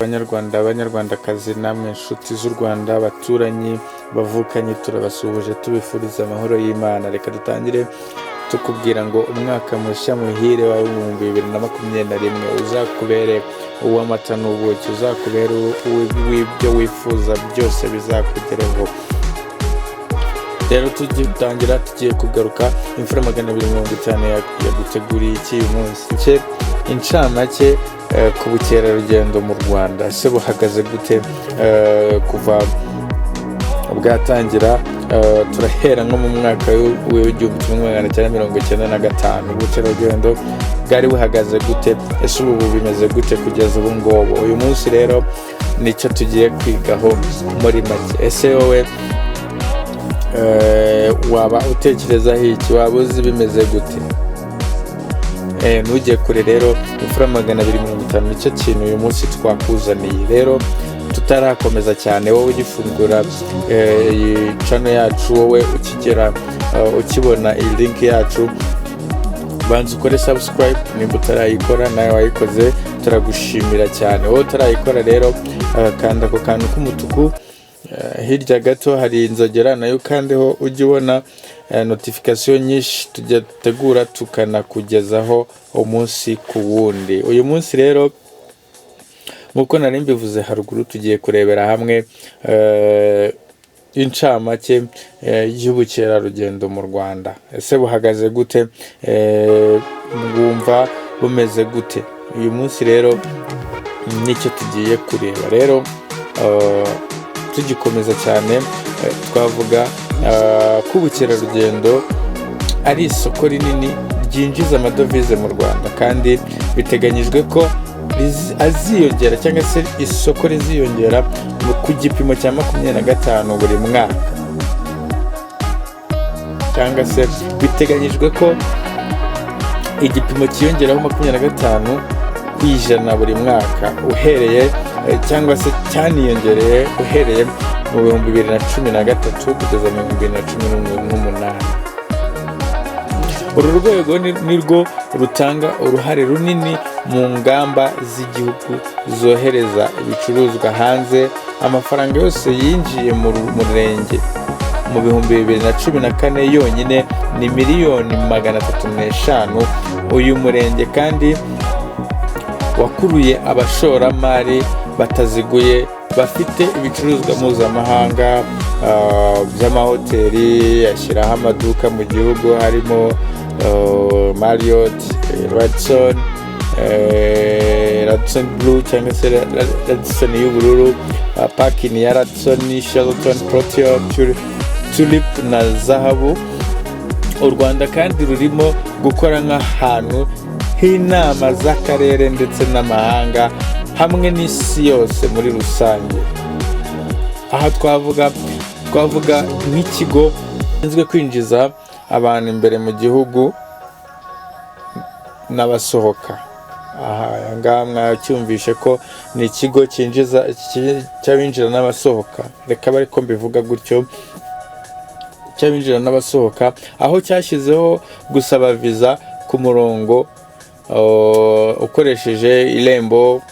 Banyarwanda, Banyarwandakazi, namwe nshuti z'u Rwanda, abaturanyi, bavukanye, turabasuhuje tubifuriza amahoro y'Imana. Reka dutangire tukubwira ngo umwaka mushya muhire wa 2021 uzakubere uw'amata n'ubuki, uzakubere uw'ibyo wifuza byose bizakugereho. Rero tugitangira tugiye kugaruka Imfura 250 yaguteguriye iki uyu munsi? Incamake ku bukerarugendo mu Rwanda. Ese buhagaze gute kuva bwatangira? Turahera nko mu mwaka w'1995, ubukerarugendo bwari buhagaze gute? Ese ubu bimeze gute kugeza ubu ngubu? Uyu munsi rero nicyo tugiye kwigaho muri make. Ese wowe waba utekerezaho iki? Waba uzi bimeze gute? Ntujye kure rero, Imfura 250 nicyo kintu uyu munsi twakuzaniye. Rero tutarakomeza cyane, wowe ugifungura iyi channel yacu, wowe ukigera ukibona iyi link yacu, banza ukore subscribe nimba utarayikora. Nawe wayikoze turagushimira cyane. Wowe utarayikora rero, kanda ako kantu k'umutuku, hirya gato hari inzogera, nayo ukandeho ujye ubona notification nyinshi tujya dutegura tukanakugezaho umunsi ku wundi. Uyu munsi rero, nk'uko nari mbivuze haruguru, tugiye kurebera hamwe incamake y'ubukerarugendo mu Rwanda. Ese buhagaze gute? Bwumva bumeze gute? Uyu munsi rero nicyo tugiye kureba. Rero tugikomeza cyane, twavuga ko ubukerarugendo ari isoko rinini ryinjiza amadovize mu Rwanda, kandi biteganyijwe ko aziyongera cyangwa se isoko riziyongera ku gipimo cya 25 buri mwaka, cyangwa se biteganyijwe ko igipimo cyiyongeraho 25% buri mwaka uhereye cyangwa se cyaniyongereye uhereye mu 2013 kugeza mu 2018. Uru rwego ni rwo rutanga uruhare runini mu ngamba z'igihugu zohereza ibicuruzwa hanze. Amafaranga yose yinjiye mu murenge mu 2014 yonyine ni miliyoni 305. Uyu murenge kandi wakuruye abashoramari bataziguye bafite ibicuruzwa mpuzamahanga by'amahoteli, ashyiraho amaduka mu gihugu harimo Marriott, Radisson, Radisson Blu cyangwa se Radisson y'ubururu, Park Inn ya Radisson, Sheraton, Protea, Tulip na Zahabu. U Rwanda kandi rurimo gukora nk'ahantu h'inama z'akarere ndetse n'amahanga hamwe n'isi yose muri rusange. Aha twavuga nk'ikigo gishinzwe kwinjiza abantu imbere mu gihugu n'abasohoka. Aha ngaha mwacyumvishe ko ni ikigo cyinjiza cy'abinjira n'abasohoka, reka bari ko mbivuga gutyo, cy'abinjira n'abasohoka, aho cyashyizeho gusaba viza ku murongo ukoresheje Irembo.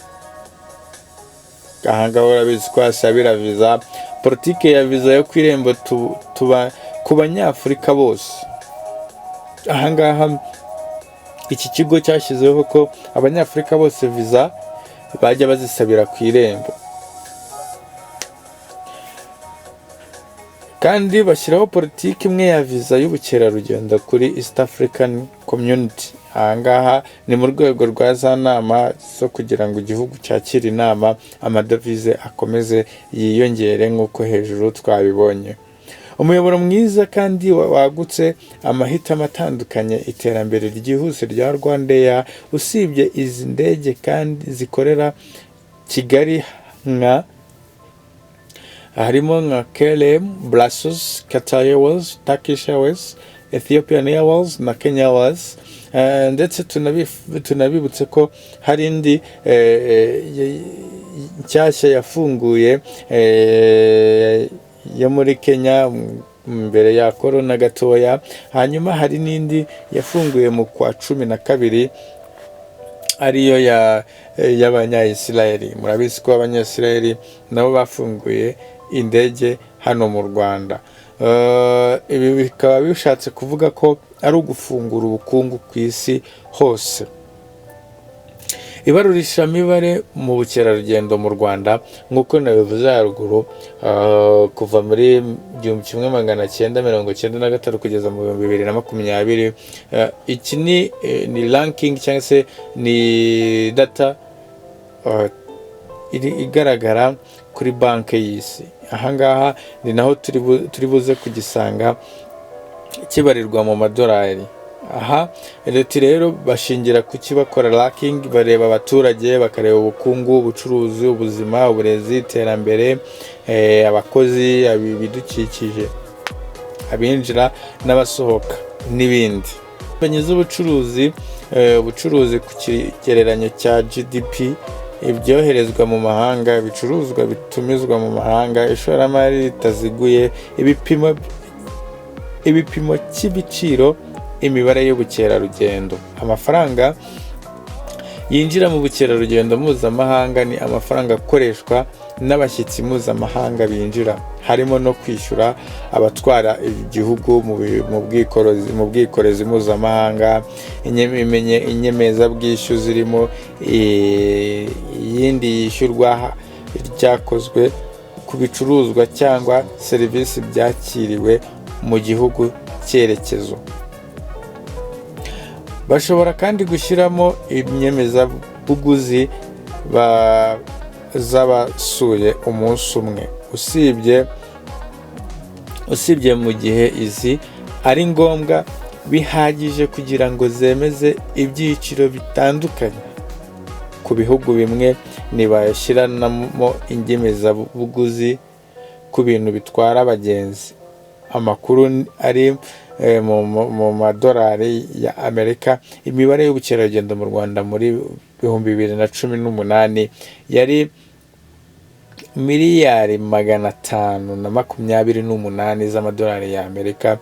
Aha ngaha urabizi ko hasabira viza, politiki ya viza yo ku Irembo tuba ku Banyafurika bose. Aha ngaha iki kigo cyashyizeho ko Abanyafurika bose viza bajya bazisabira ku Irembo, kandi bashyiraho politiki imwe ya viza y'ubukerarugendo kuri East African Community. Aha ngaha ni mu rwego rwa za nama zo kugira ngo igihugu cyakire inama, amadovize akomeze yiyongere nk'uko hejuru twabibonye. Umuyoboro mwiza kandi wagutse, amahitamo atandukanye, iterambere ryihuse rya RwandAir. Usibye izi ndege kandi zikorera Kigali, nka harimo nka KLM, Brussels, Qatar Airways, Turkish Airways, Ethiopian Airways na Kenya Airways. Ndetse tunabibutse ko hari indi nshyashya yafunguye yo muri Kenya mbere ya korona gatoya. Hanyuma hari n'indi yafunguye mu kwa 12. Ariyo y'Abanyayisiraheli. Murabizi ko Abanyayisiraheli nabo bafunguye indege hano mu Rwanda. Ibi bikaba bishatse kuvuga ko ari ugufungura ubukungu ku isi hose. Ibarurishamibare mu bukerarugendo mu Rwanda, nk'uko nabivuze haruguru, kuva muri 1993 kugeza mu 2020, iki ni ranking cyangwa se ni data iri igaragara kuri Banki y'Isi. Ahangaha ni naho turi buze kugisanga kibarirwa mu madolari. Aha leta rero bashingira kuki bakora ranking? Bareba abaturage, bakareba ubukungu, ubucuruzi, ubuzima, uburezi, iterambere, abakozi, ibidukikije, abinjira n'abasohoka n'ibindi. Kompanyi z'ubucuruzi, ubucuruzi ku kigereranyo cya GDP, ibyoherezwa mu mahanga, ibicuruzwa bitumizwa mu mahanga, ishoramari ritaziguye, ibipimo cy'ibiciro, imibare y'ubukerarugendo. Amafaranga yinjira mu bukerarugendo mpuzamahanga ni amafaranga akoreshwa n'abashyitsi mpuzamahanga binjira, harimo no kwishyura abatwara igihugu mu bwikorezi mpuzamahanga, inyemezabwishyu zirimo iyindi yishyurwa ryakozwe ku bicuruzwa cyangwa serivisi byakiriwe mu gihugu cyerekezo. Bashobora kandi gushyiramo inyemezabuguzi z'abasuye umunsi umwe, usibye mu gihe izi ari ngombwa bihagije kugira ngo zemeze ibyiciro bitandukanye. Ku bihugu bimwe ntibayashyiranamo inyemezabuguzi ku bintu bitwara abagenzi. Amakuru ari mu madolari ya Amerika. Imibare y'ubukerarugendo mu Rwanda muri 2018 yari miliyari 528 z'amadolari ya Amerika,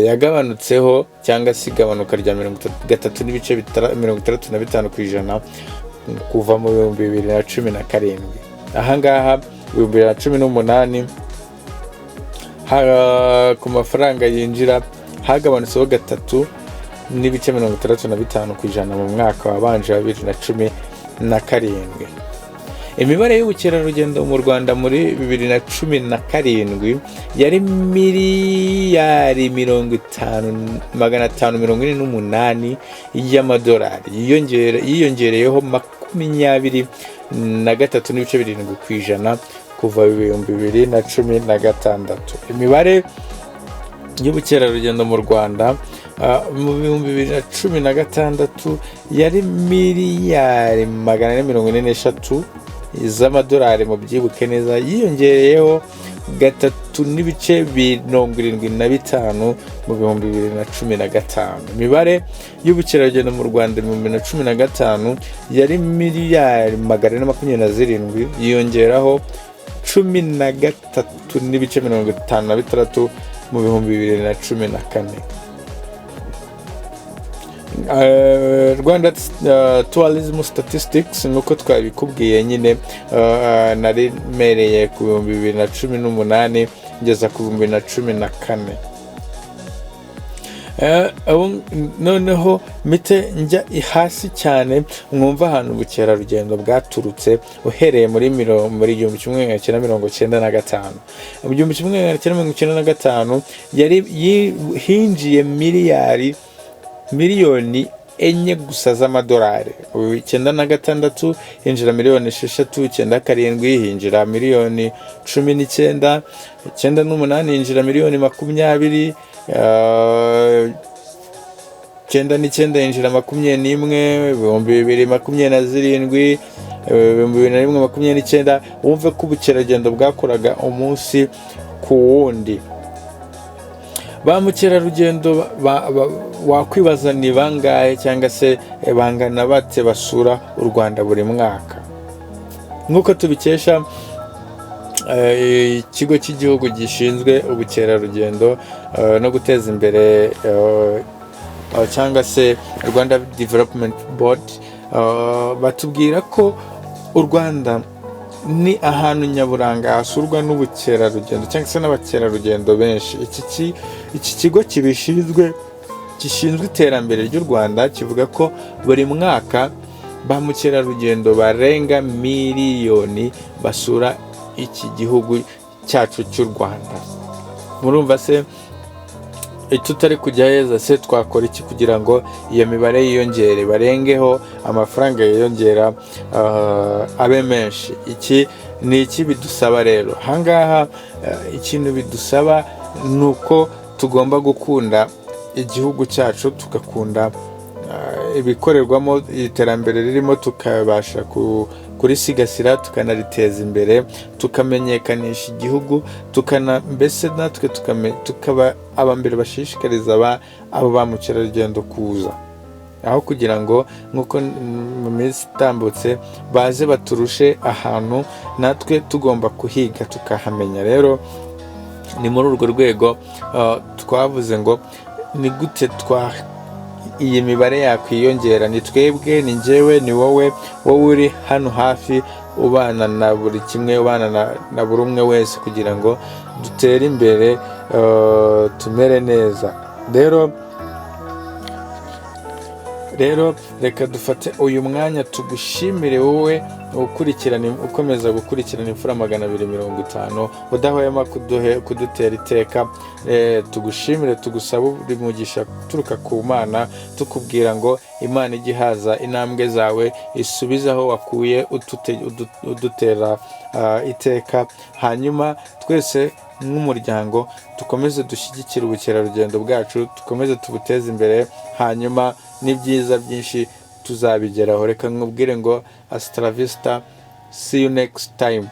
yagabanutseho cyangwa se igabanuka rya 3.65% kuva mu 2017. Ahangaha 2018, ku mafaranga yinjira hagabanutseho 3.65% mu mwaka wabanje wa 2017. Imibare y'ubukerarugendo mu Rwanda muri 2017 yari miliyari 50 548 y'amadolari, yiyongereyeho 23.7% kuva 2016. Imibare y'ubukerarugendo mu Rwanda mu 2016 yari miliyari 443 z'amadolari, mu byibuke neza, yiyongereyeho 3.75 mu 2015. Imibare y'ubukerarugendo mu Rwanda mu 2015 yari miliyari 427, yiyongeraho 13.56 mu 2014. Rwanda Tourism Statistics, nk'uko twabikubwiye nyine, nari mereye ku 2018 ngeza ku 2014. Noneho mpite njya hasi cyane, mwumva ahantu ubukerarugendo bwaturutse uhereye muri 1995. Mu 1995 yari hinjiye miliyari miliyoni 4 gusa z'amadolari. Ubu 96 hinjira miliyoni 6, 97 hinjira miliyoni 19, 98 hinjira miliyoni 20, 99 hinjira 21, 2027, 2001 29. Wumve ko ubukerarugendo bwakoraga umunsi ku wundi. Ba mukerarugendo wakwibaza ni bangahe cyangwa se bangana bate basura u Rwanda buri mwaka? Nk'uko tubikesha Ikigo cy'Igihugu gishinzwe Ubukerarugendo no guteza imbere, cyangwa se Rwanda Development Board. Batubwira ko u Rwanda ni ahantu nyaburanga hasurwa n'ubukerarugendo cyangwa se n'abakerarugendo benshi. Iki kigo kibishinzwe, gishinzwe iterambere ry'u Rwanda, kivuga ko buri mwaka ba mukerarugendo barenga miliyoni basura iki gihugu cyacu cy'u Rwanda. Murumva se tutari kujya heza se? Twakora iki kugira ngo iyo mibare yiyongere, barengeho, amafaranga yiyongera, abe menshi? Iki ni iki bidusaba rero ahangaha? Ikintu bidusaba ni uko tugomba gukunda igihugu cyacu, tugakunda ibikorerwamo, iterambere ririmo, tukabasha kurisigasira, tukanariteza imbere, tukamenyekanisha igihugu, tukana mbese natwe tukaba aba mbere bashishikariza abo ba mukerarugendo kuza, aho kugira ngo nk'uko mu minsi itambutse baze baturushe ahantu natwe tugomba kuhiga tukahamenya. Rero ni muri urwo rwego twavuze ngo ni gute twa iyi mibare yakwiyongera? Ni twebwe, ni njyewe, ni wowe, wowe uri hano hafi, ubana na buri kimwe, ubana na buri umwe wese, kugira ngo dutere imbere, tumere neza. Rero reka dufate uyu mwanya tugushimire wowe ukurikirana, ukomeza gukurikirana Imfura 250, udahwema kudutera iteka. Tugushimire, tugusabe buri mugisha uturuka ku Mana, tukubwira ngo Imana ijye ihaza intambwe zawe, isubize aho wakuye udutera iteka. Hanyuma twese nk'umuryango dukomeze dushyigikire ubukerarugendo bwacu, dukomeze tubuteze imbere, hanyuma n'ibyiza byinshi tuzabigeraho. Reka nkubwire ngo hasta la vista, see you next time.